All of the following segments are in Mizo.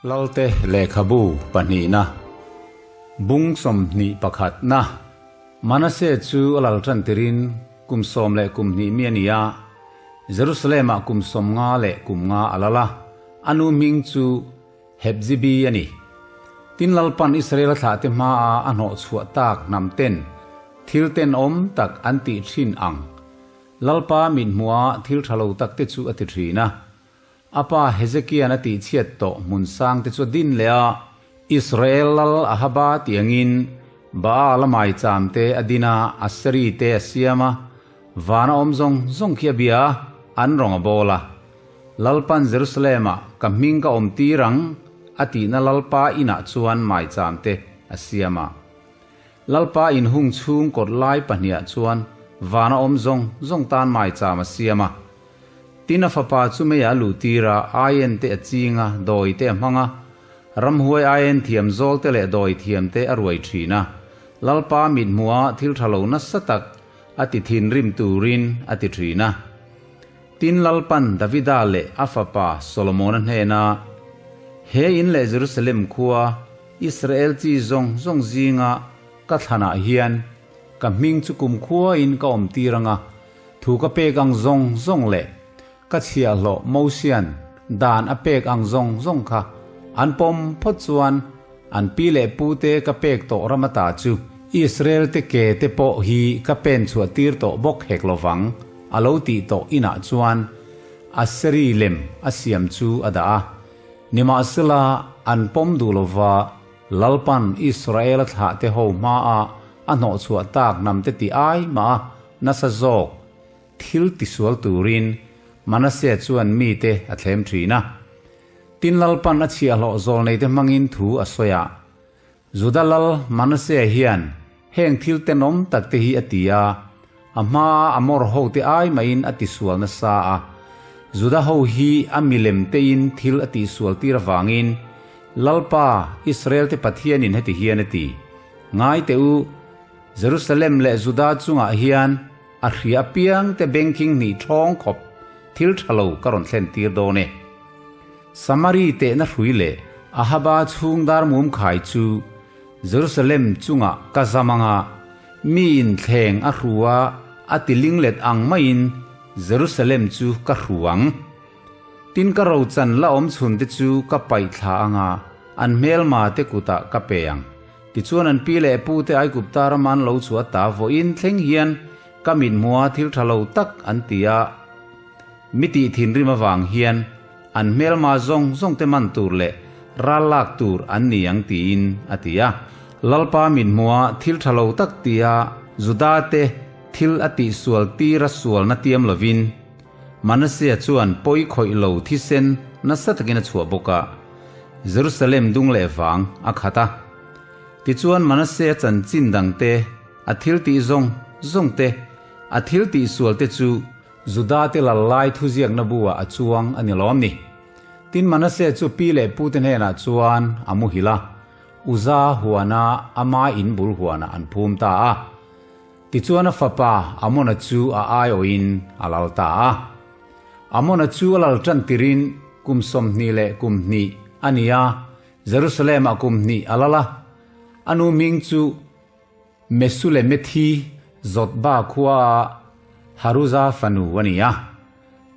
Lalte lehkhabu pahnihna, bung 21na, Manase chu a lal tan tirin kum 12 mi a ni a, Jerusalem-ah kum 53 a lal a, a nu hming chu Hepzibi a ni. Tin Lalpan Israel-a thlahte hmaa a hnawh chhuah tak hnam ten thil tenawm tak an tih thin ang. Lalpa mithmuha thil tha lo takte chu a ti thin a. A pa Hezekia'n a tihchhiat tawh hmun sangte chu a din leh a, Israel lal Ahaba tiangin Baal a maicham te a din a, Aseri te a siam a, vana awm zawng zawng khi a bia a, an rawng a bawl a. Lalpan Jerusalem-ah ka hming ka awm tir ang, a tihna Lalpa inah chuan maicham te a siam a. Lalpa inhung chhung kawt lai pahniah chuan vana awm zawng zawng tan maicham a siam a. Tin a fapa chu meiah a luh tir a, aien te a ching a, dawi te a hmang a, ramhuai aien thiam zawl te leh dawi thiam te a ruai thin a. Lalpa mithmuha thil tha lo nasa tak a ti thinrim turin a ti thin a. Tin Lalpan Davida leh a fapa Solomona hnena, He in leh Jerusalem khua Israel chi zawng zawng zinga ka thlanah hian ka hming chu kumkhuain ka awm tir ang a, Thu ka pek ang zawng zawng leh ka chhiahhlawh Mosian dan a pek ang zawng zawng kha an pawm phawt chuan an pi leh pute ka pek tawh ram ata chu Israel te ke te pawh hi ka pen chhuah tir tawh bawk hek lovang a lo tih tawh inah chuan Aseri lem a siam chu a dah a. Nimahsela an pawm duh lova Lalpan Israel a thlah te ho hmaah a hnawhchhuah tak hnam te ti ai mah a nasa zawk thil tisual turin Manase chuan mite a thlem thin a. Tin Lalpan a chhiahhlawh zawlneite hmangin thu a sawi a. Juda lal Manase hian heng thil tenawm takte hi a ti a, a hmaa Amor hote ai mahin a tisual nasa a. Juda ho hi a milem tein thil a tihsual tir avangin Lalpa Israel-te Pathianin heti hian a ti, Ngai teh u, Jerusalem leh Juda chungah hian a hria apiangte bengkhing hnih ṭhawng khawp thil ṭha lo ka rawn thlen tir dawn e. Samari tehna hrui leh Ahaba chhung dar mum khai chu Jerusalem chungah ka zam anga mi inthleng a hru a, a ti linglet ang maiin Jerusalem chu ka hru ang. Tin ka rochan la awm chhun te chu ka paih thla anga an hmelma te kutah ka pe ang. Tichuan an pi leh pu te Aigupta rama an lo chhuah ta vawiin thleng hian ka mithmua thil tha lo tak an ti a, mi tih thinrim avang hian an hmelma zawng zawng te man tur leh ral lak tur an ni ang tiin a ti a. Lalpa mithmua thil tha lo tak tia Juda te thil a tihsual tira sualna tiam lovin Manasea chuan pawi khawih lo thisen nasa takin a chhuah bawk a, Jerusalem dung leh vang a khat a. Tichuan Manasea chanchin dangte, a thil tih zawng zawng te, a thil tih sual te chu Juda te lal lai thuziakna buah a chuang a ni lawm ni. Tin Manasea chu pi leh pute hnenah chuan a muhil a, Uza huana ama in bul huanah an phum ta a. Tichuan a fapa Amona chu a aiawhin a lal ta a. Amona chu a lal tan tirin kum 22 a ni a, Jerusalem-ah kum hnih a lal a. A nu hming chu Mesulemethi Jotba khuaa Haruza fanu a ni a.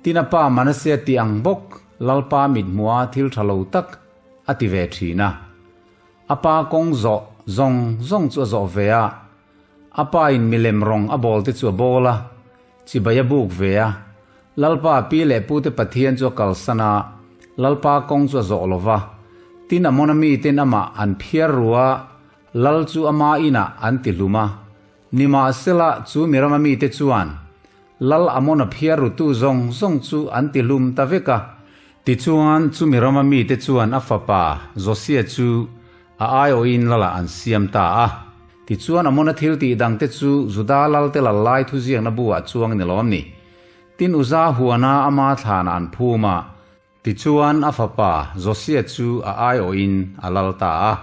Tin a pa Manasea tih ang bawk Lalpa mithmuha thil tha lo tak a ti ve thin a. A pa kawng zawh zawng zawng chu a zawh ve a. A pa in milem rawng a bawl te chu a bawl a, chibai a buk ve a. Lalpa pi leh pu te Pathian chu a kalsan a, Lalpa kawng chu a zawh lo va. Tin Amona mi ten amah an phiar ru a, Lal chu ama inah an ti hlum a. Nimahsela chu Mirama mi te chuan Lal Amona phiar rutu zawng zawng chu an ti hlum ta vek a. Tichuan chu Mirama mi te chuan a fapa Josia chu A aiawhin Lalah an siam ta a. Tichuan Amona thil tih dangte chu Juda lalte lal lai thuziakna buah chuang ni lawm ni. Tin Uza huana ama thlanah an phum a. Tichuan a fapa Josia chu a aiawhin a lal ta a.